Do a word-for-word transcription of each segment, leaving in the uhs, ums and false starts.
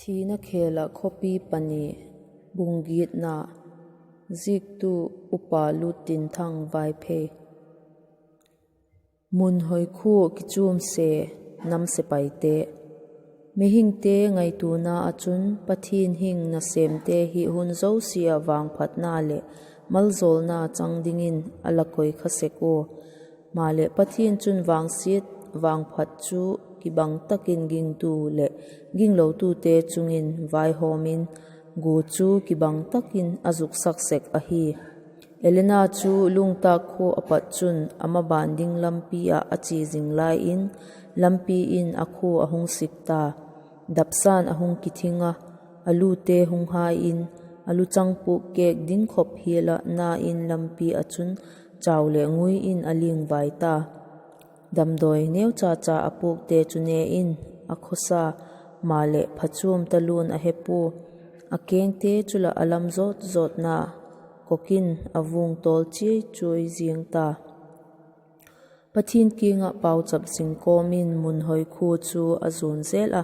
Thina khêl ah khawpi pani. Bung giatna. Ziaktu: Upa Lûttinthang Vaiphei. Munhoi khua kichuam se. Nam sepaite. Mihingte ngaituana ah chun Pathian hing nasêmte hi hun zosia ah vangphatna leh maljawlna chang dingin a la koi kha sek ua. Maleh Pathian chun vangsiat vangphat chu kibang tak in gingtu leh ginglotute chung in vaihawm in, gua chu kibang tak in a zuksak sek ahi. Elena chu Lungtâk khua a pat chun a maban ding lampi ah a chia zing lai in, lampi in a khua a hung sik ta. Dapsa'n a hung kithing a, a lute hung hai in, a luchang puak kêk ding khop hial ah na in lampi ah chun chau leh ngui in a lingvai ta. Damdawi neuchacha a puakte chu ne in a khawsa, maleh phachuam talua'n a he pua. A kengte chu lah a lam zawt zawtna kok in a vung tawl chiai chuai ziang ta. Pathian kiang ah pauchap zing kawm in Munhoi khua chu a zuan zel a,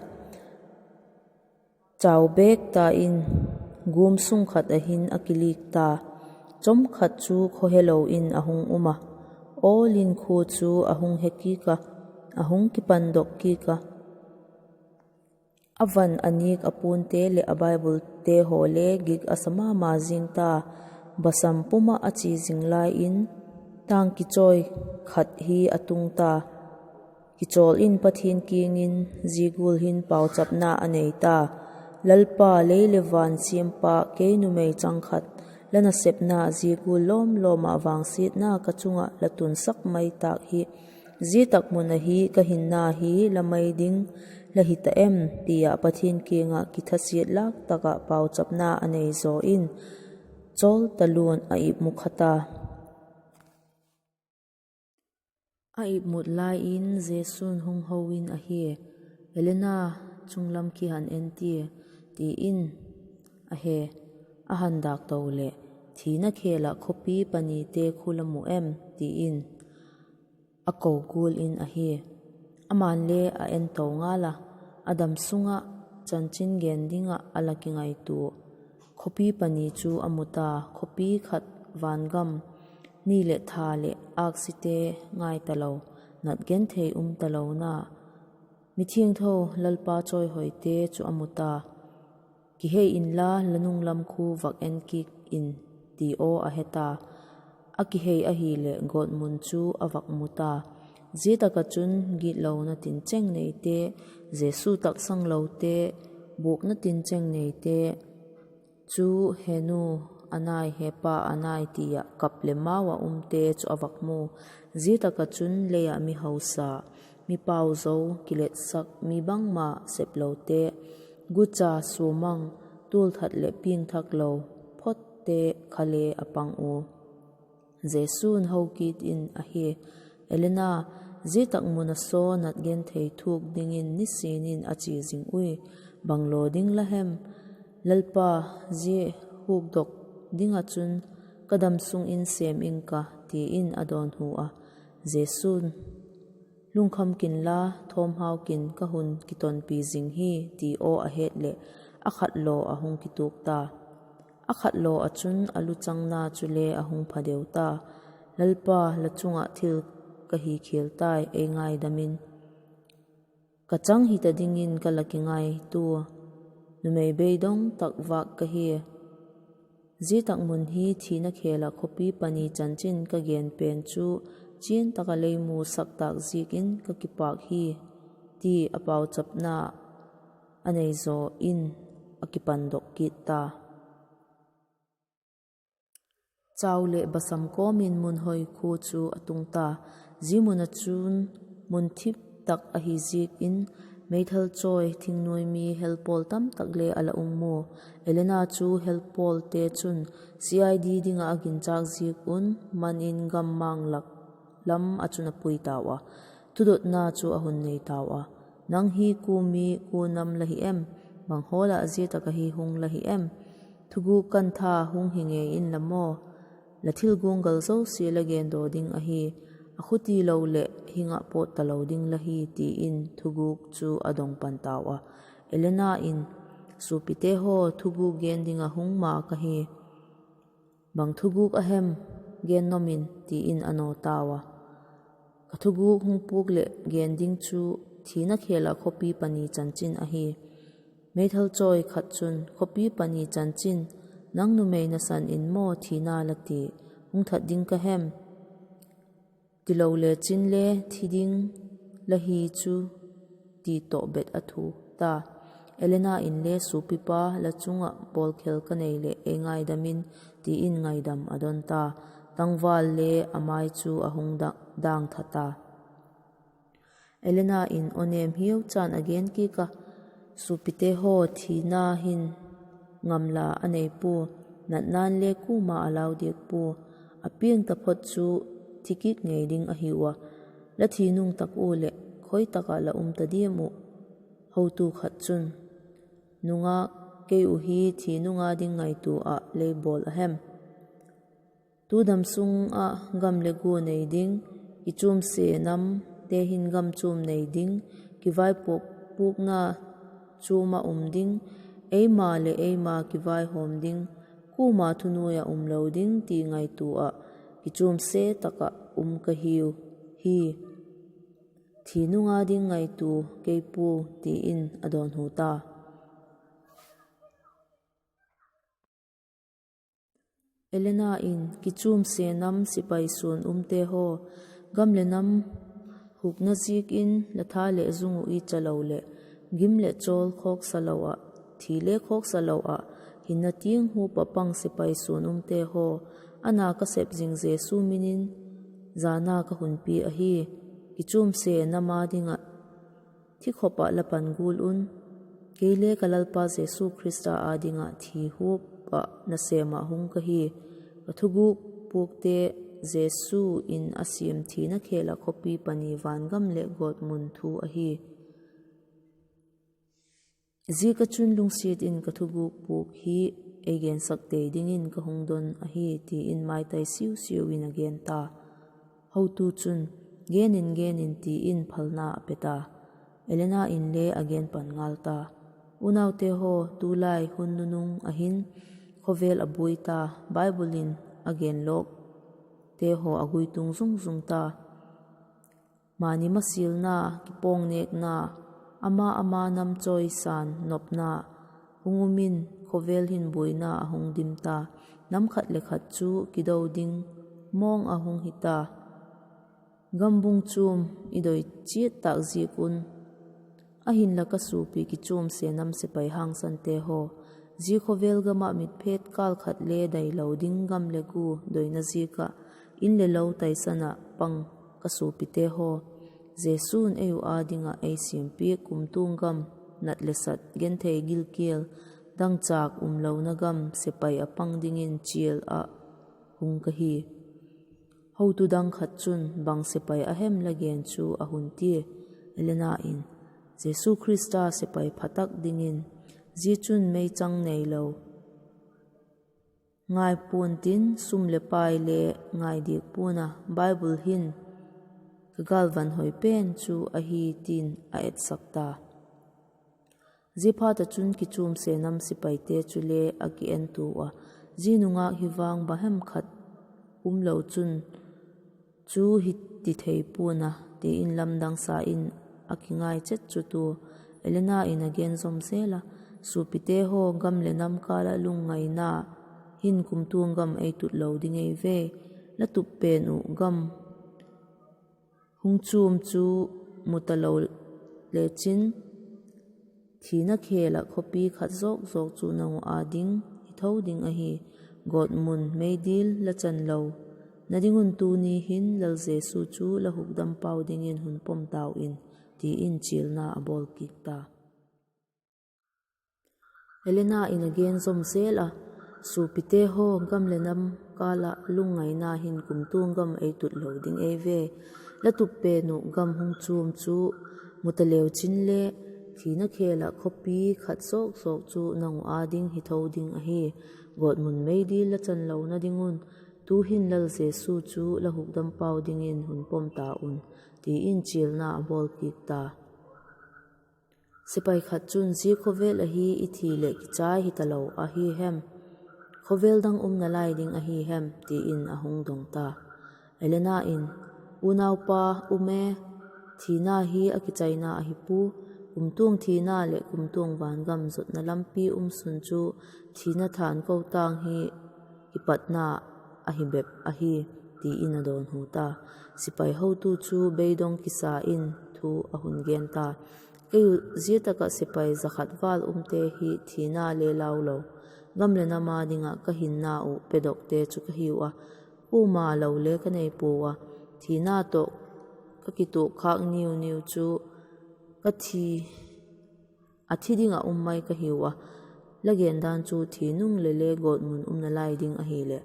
chau bêk ta in, gum sung khat ah hin a kilik ta. Chawm khat chu khawhelo in a hung um a, awl in khua chu a hung he kik a, a hung kipandok kik a. A van a nîk a puante leh a Biblete haw le gik a sa ma ma zing ta. Basam pum ah a chia zing lai in, tâng kichawi khat hi a tung ta. Kichawl in Pathian kiang in zia gual hin pauchapna a nei ta: Lalpa, lei leh van siampa, kei numei chang khat, la nasepna zia gual lawm lawm ah vangsiatna ka chung ah la tunsak mai tâk hi, zia tak mun ah hi ka hinna hi la mai ding la hi ta em? ti ah Pathian kiang ah kithasiat lâk tak ah pauchapna a nei zaw in, chawl talua'n a ipmu kha ta. A ipmut lai in Jesu'n hung ho in ahi, Elena, chung lam khi han en tia, ti in a he. A han dâk to leh, Thina khêl ah khawpi panite khu la mu em? ti in a ko gual in ahi. Ama'n le a en to ngal a, a dam sung ah chanchin gen ding ah a la kingaitua khawpi pani chu a mu ta. Khawpi khat vangam, ni leh tha leh âksite ngai talo, nat genthei um talona, mithiangtho Lalpa chawihoite chu a mu ta. Kihei inla, la nung lam khu vak en kit in, ti aw a he ta. A kihei ahileh gawtmun chu a vak mu ta. Zia tak ah chun gitlona tincheng neite, Jesu taksang lote, buakna tincheng neite chu, He nu a nai, he pa a nai, ti ah kap leh mau ah umte chu a vak mu. Zia tak ah chun lei ah mi hausa, mi pau zo, kiletsak, mi bangma seplote, gucha, suamang, tualthat leh piangthak lo photte kha le a pang ua. Jesu'n ho kit in ahi, Elena, zia tak mun ah saw nat genthei thuak dingin nisin in a chia zing ui. Banglaw ding la hem? Lalpa, zia hukdok ding ah chun ka dam sung in sêm ing ka, ti in a dawnhu a. Jesu'n, Lungkham kinla, thawmhau kin, ka hun kitonpi zing hi, ti aw a het leh, a khatlaw ah hung kituak ta. A khatlaw ah chun a luchangna chule a hung pha deu ta. Lalpa, la chung ah thil ka hi khial tai, ei ngaidam in. Ka chang hita dingin ka la kingaitua numei beidong tak vâk ka hia. Zia tak mun hi thina khêl ah khawpi pani chanchin ka gen pen chu chian tak ah lei musak tâk ziakin ka kipâk hi, ti a pauchapna a nei zaw in a kipandok kit ta. Chau leh basam kawm in Munhoi khua chu a tung ta. Zia mun ah chun mun thip tak ahi ziakin, meithal chawi, thingnuai mi, helpawl tamtak le a la um ua. Elena chu helpawlte chun C I D ding ah a ginchâk ziak un man in gammang lak lam ah chun a pui tau a. Thudotna chu a hun nei tau a, Nang hi kua mi, kua nam la hi em? Bang hawl ah zia tak ahi hung la hi em? Thugûk kantha hung hi ngei inla maw? La thil guanggal zosia la gendaw ding ahi. A khutilo leh hing ah pawt talo ding la hi, ti in thugûk chu a dong pan tau a. Elena in, Suapite haw, thugûk gen ding ah hung ma ka hi. Bang thugûk a hem, gen nuam in, ti in a naw tau a. Ka thugûk hung puak leh gen ding chu thina khêl ah khawpi pani chanchin ahi. Meithal chawi khat chun, Khawpi pani chanchin, nang numei nasan in maw thina la ti? Hung that ding ka hem? Tilo lechin le thi ding la hi chu, ti tawh bet a thu ta. Elena inle, Suapipa, la chung ah bawlkhel ka nei leh ei ngaidam in, ti in ngaidam a don ta. Tangval le a mai chu a hung dângtha ta. Elena in aw nêm hiau chan a gen kit a, Suapite haw, thina hin ngamla a nei pua, natna'n le kuama a lau diak pua. A piang taphot chu thi kit ngei ding ahiu a, la thi nung tak ua leh khoi tak ah la um ta diam uh? Hotu khat chun, Nungâk, kei uh hi thi nung â ding ngaitua ah lei bawl a hem? Tu dam sung ah gam le gua nei ding, kichuamse namte hin gam chuam nei ding, kivaipuak puakna chuam ah um ding, eima leh eima kivaihawm ding, kuama thunuai ah um lo ding ti ngaitua ah kichuamse tak ah um ka hiu hi. Thi nung â ding ngaitua kei puau, ti in a dawnhu ta. Elena in, Kichuamse nam sipai suan umte haw, gam leh nam hukna ziak in la tha leh zung uh i cha lo leh, gim leh chawl khawksa lo ah, thi le khawksa lo ah, hinna tiang huap ah pang sipai suan umte haw, a na ka sep zing Jesu min in jana ka hun pia ahi. Kichuamse nam â ding ah thi khop ah la pan gual un, kei le ka Lalpa Jesu Khrista â ding ah thi huap ah nasêm ah hung ka hi. Ka thugûk puakte Jesu in a siam thina khêl ah khawpi pani vangam leh gawtmun thu ahi. Ziak ah chun lungsiat in ka thugûk puak hi ei gensak tei dingin ka hung don ahi, ti in maitai siu siu in a gen ta. Hotu chun, Gen in, gen in, ti in phalna a pe ta. Elena inle a gen pan ngal ta. Unaute haw, tulai hun nunung ahin khawvel a buai ta, Bible in a genlawkte haw a guitung zung zung ta. Mani masilna, kipawng nêkna, ama ama nam chawisan nopna hung um in, khawvel hin buaina a hung dim ta. Nam khat leh khat chu kido ding mawng a hung hi ta. Gambung chuam i doi chiat tâk ziak un, ahinla ka suapi kichuamse nam sipai hangsan te haw, zia khawvel gam ah mitphet kâl khat le dai lo ding gam leh gua doina ziak ah, in leh lo taisan ah pang ka suapite haw, Jesu'n ei uh â ding ah ei siampiak kumtuang gam, nat leh sat, genthei gilkial, dangchâk umlona gam sipai ah pang dingin chial ah hung ka hi. Hotu dang khat chun, Bang sipai a hem la gen chu? a hun tia. Elena in, Jesu Khrista sipai pha tak dingin, zia chun meichang neilo ngai pua'n tin, sum leh pai le ngai diak pua'n a, Bible hin ka gâlvan hoi pen chu ahi, ti'n a etsak ta. Ziaphat ah chun kichuamse nam sipaite chule a ki entua ua, Zia nungâk hi vang bang hem khat umlo chun chu hi ti thei pua'n a, ti in lamdang sa in a kingai chet chu tua. Elena in a gen zom zel a, Suapite haw, gam leh nam kâl ah lungngaina hin kumtuang gam ei tut lo ding ei ve. La tup pen uh gam hung chuam chu mu talo lechin, thina khêl ah khawpi khat zawk zawk chu nang uh â ding hi tho ding ahi. Gawtmun meidil la chan lo na ding un tuni hin Lal Jesu chu la hukdam pau dingin hun pom tau in, ti in chialna a bawl kit ta. Elena in a gen zom zel a, Suapite haw, gam leh nam kâl ah lungngaina hin kumtuang gam ei tut lo ding ei ve. La tup pen uh gam hung chuam chu mu taleu chin le, thina khêl ah khawpi khat zawk zawk chu nang uh â ding hi tho ding ahi. Gawtmun meidil la chan lo na ding un tu'hin Lal Jesu chu la hukdam pau dingin hun pom ta un, ti in chialna a bawl kit ta. Sepai khat chun, Zia khawvel ahi i thi leh kichai hi talo ahi hem? Khawvel dang umna lai ding ahi hem? ti in a hung dong ta. Elena in, Unaupa, um e, thina hi a kichaina ahi pua. Kumtuang thina leh kumtuang vangam zotna lampi um sun chu thina than ko tâng hi kipatna ahi bep ahi, ti in a dawnhu ta. Sepai hotu chu beidong kisa in thu a hun gen ta. Kei uh zia tak ah sepai za khat vâl umte hi thina le lau lo, gam leh nam â ding ah ka hinna uh pedokte chu ka hiu a, kuama lo le ka nei puau a, thina tawh ka kituak khâk niu niu chu ka thi, a thi ding ah um mai ka hiu a. La gen dan chu thi nung leh le gawtmun umna lai ding ahileh,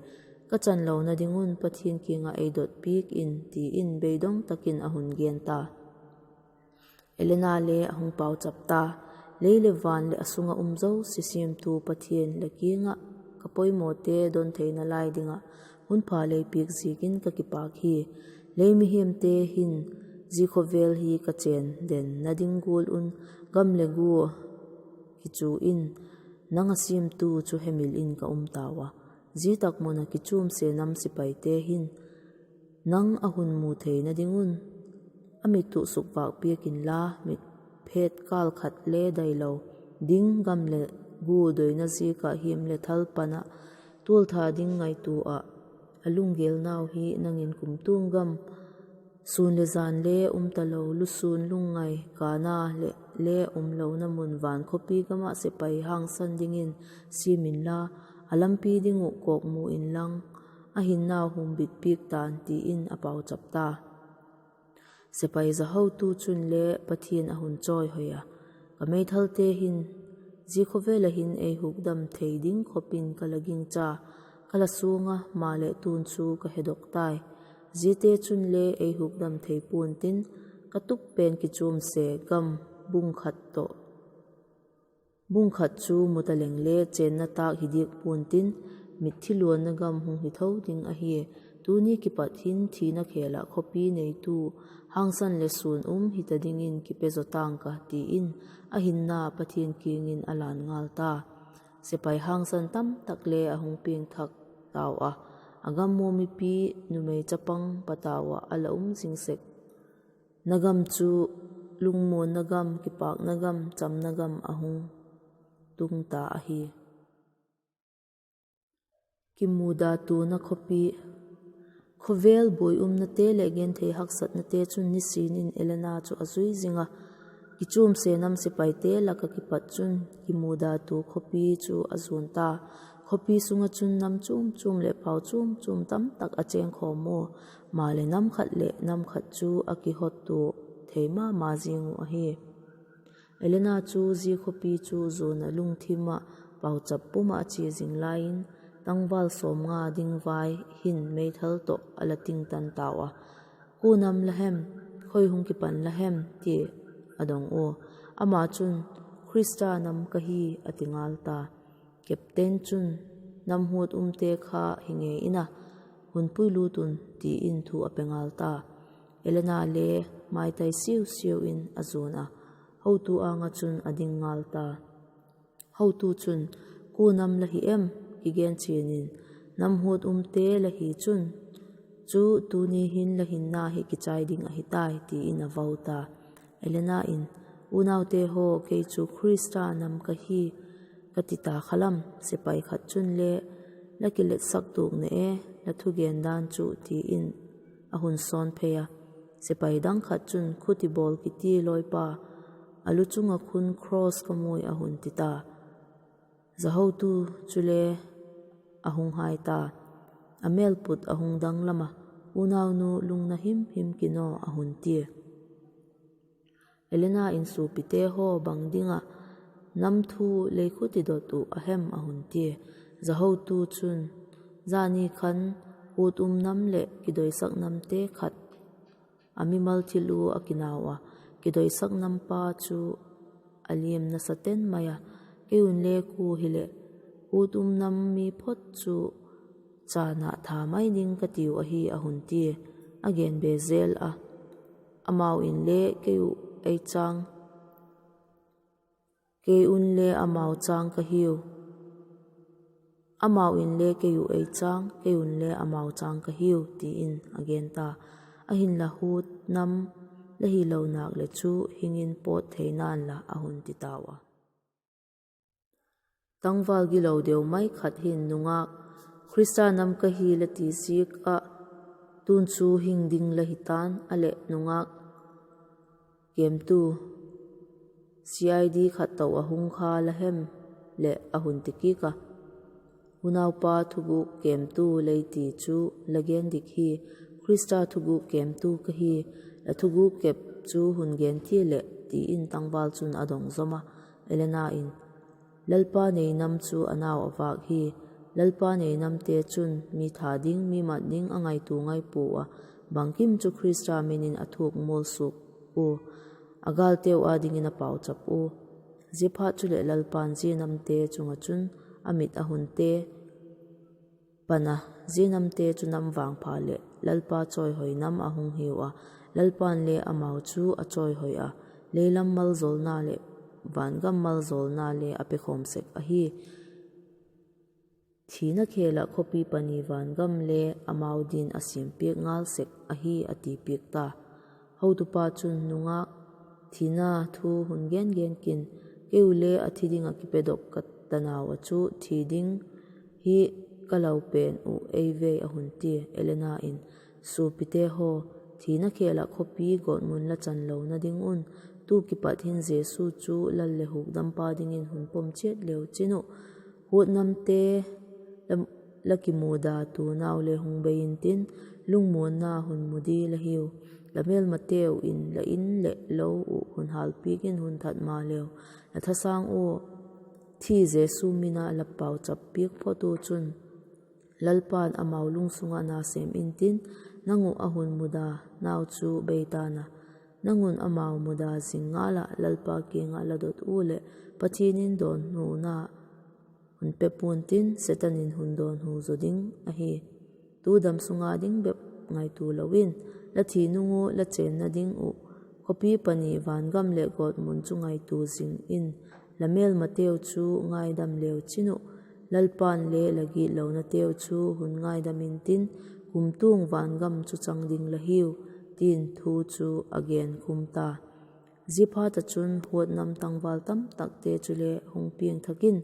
ka chanlona ding un Pathian kiang ah ei dot piak in, ti in beidong tak in a hun gen ta. Elena le a hung pauchap ta. Lei leh van leh a sung ah um zosia siamtu Pathian, la kiang ah ka poimawte don theina lai ding ah hun pha lei piak ziakin ka kipâk hi. Lei mihingte hin zia khawvel hi ka chên denna ding gual un gam leh gua kichu in, nang a siamtu chu hemil in ka um tau a. Zia tak mun ah kichuamse nam sepaite hin nang a hun mu theina ding un a mit uh sukvâk piak inla, mit phet kâl khat le dailo ding gam leh gua doina ziak ah hiam leh thal pan ah tualtha ding ngaitua ah a lunggêlnau hi nang in kumtuang gam sûn leh jan le um talo, lusûn lungngai kâna leh le umlona mun van khawpi gam ah sepai hangsan dingin siam inla, a lampi ding uh kawkmu inlang, a hinnau humbit piak ta'n, ti in a pauchap ta. Sepai zahotu chun le Pathian a hun chawihoi a, Ka meithalte hin zia khawvel ah hin ei hukdam thei ding khop in ka la gingcha, ka la suang a, maleh tun chu ka hedok tai. Ziate chun le ei hukdam thei pua'n tin, ka tup pen kichuamse gam bung khat tawh bung khat chu mu taleng le chênna tâk hi diak pua'n tin, mitthi luanna gam hung hi tho ding ahi. Tuni kipat hin thina khêl ah khawpi neitu hangsan leh sûn um hita dingin kipe zaw ta'ng ka, ti in a hinna Pathian kiang in a lân ngal ta. Sepai hangsan tamtak le a hung piangthak tau a, a gam ua mipi numei chapang patau ah a la um zing sek. Na gam chu lungmuanna gam, kipâkna gam, chamna gam a hung tung ta ahi. Kimudatuana khawpi. Khawvel buai umnate leh genthei haksatnate chun nisin in Elena chu a zui zing a, kichuamse nam sepaite lak ah kipat chun kimudatua khawpi chu a zuan ta. Khawpi sung ah chun nam chuam chuam leh pau chuam chuam tamtak a chêngkhawm ua, maleh nam khat leh nam khat chu a kihottua thei ma ma zing uh ahi. Elena chu zia khawpi chu zuan ah lungthim ah pauchap pum ah a chia zing lai in, tangval sawmnga ding vai hin meithal tawh a la tingtan tau a, Kua nam la hem? Khoi hung kipan la hem? tia a dong ua. Ama chun, Khrista nam ka hi, a ti ngal ta. Captain chun, Nam huat umte kha hi ngei in a, hun puilût un, ti in thu a pe ngal ta. Elena le maitai siau siau in a zuan a, hotu âng ah chun a ding ngal ta. Hotu chun, Kua nam la hi em? Kigen chian in, Nam huat umte la hi chun, chu tuni hin la hinna hi kichai ding ahi tai, ti in a vau ta. Elena in, Unaute haw, kei chu Khrista nam ka hi, ka ti ta kha lam. Sepai khat chun le, La kiletsak tuak na e, la thugen dan chu, ti in a hun sawn phei a. Sepai dang khat chun, Khuti bawl kiti, lawipa, a lu chung ah khun cross ka mu ui, a hun ti ta. Zahotu chule a hung hai ta, a mêlput a hung danglam a, Unaunu, lungna him him kin aw, a hun tia. Elena in, Suapite haw, bang ding ah nam thu lei khuti dot uh a hem? a hun tia. Zahotu chun, Zani khan huat um nam leh kidoisak namte khat a mimal thil ua a kinau a, kidoisak nampa chu a liam nasa ten mai a, Kei un le kua hileh huat um nam mi phot chu chan ah tha mai ding ka tiu ahi, a hun tia. A gen be zel a, amau in le, Kei uh ei chang Kei unle amau châng ka hiu, amau inle kei uh ei châng, kei unle amau châng ka hiu, ti in a gen ta. Ahinla, huat nam la hilo nâk leh chu hing in pawt theina'n la, a hun ti tau a. Tangval gilo deu mai khat hin nungâk, Khrista nam ka hi la ti ziak ah, tun chu hing ding la hi ta'n a leh, nungâk kêmtu C I D khat tawh a hung kha la hem leh, a hun ti kik a. Unaupa thugûk kêmtu lei ti chu la gen dik hi. Khrista thugûk kêmtu ka hi, la thugûk kêp chu hun gen tia leh, ti in tangval chun a dong zom a. Elena in, Lalpa nei nam chu a nau a vâk hi. Lalpa nei namte chun mi that ding, mi mat ding a ngaitua ngai puau a, bangkim chu Khrista min in a thuak mual suak ua, a gâlteu â dingin a pauchap ua. Ziaphat chuleh Lalpa'n zia namte chung ah chun a mit a hun te pan a, zia namte chu nam vangpha leh Lalpa chawihoi nam a hung hiu a, Lalpa'n le amau chu a chawihoi a, leilam maljawlna leh vangam maljawlna le a pekhawm sek ahi. Thina khêl ah khawpi pani vangam le amau din a siampiak ngal sek ahi, a ti piak ta. Hotupa chun, Nungâk, thina thu hun gen gen kin, kei u le a thi ding ah kipedok ka tanau ah chu thi ding hi ka lau pen uh ei vei, a hun tia. Elena in, Suapite haw, thina khêl ah khawpi gawtmun la chan lona ding un, tu kipat hin Jesu chu Lal leh Hukdampa dingin hun pom chiat leu chin uh, huat namte la, la kimuda tu nau le hung bei intin, lungmuanna hun mu di la hiu. La mêlmateu in la in leh lo uh hun hâlpiak in hun that maleu, la thasâng ua thi Jesu min ah la pauchap piak phot u chun, Lalpa'n amau lungsung ah na sêm intin, nang uh a hun muda nau chu bei ta'n a. Nang un amau muda zing ngal ah Lalpa kiang ah la dot ua leh, Pathian in dawnhuna hun pe pua'n tin, Setan in hun dawnhu zaw ding ahi. Tu damsung â ding bep ngaitua lo in, la thi nung ua la chênna ding uh khawpi pani vangam leh gawtmun chu ngaitua zing in, la mêlmateu chu ngaidam leu chin uh, Lalpa'n le la gitlonateu chu hun ngaidam intin, kumtuang vangam chu chang ding la hiu, ti'n thu chu a genkhum ta. Ziaphat ah chun huat nam tangval tamtakte chule hung piang thak in,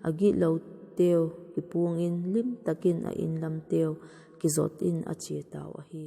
a gitloteu kipuang in lim tak in a in lamteu kizot in a chia tau ahi.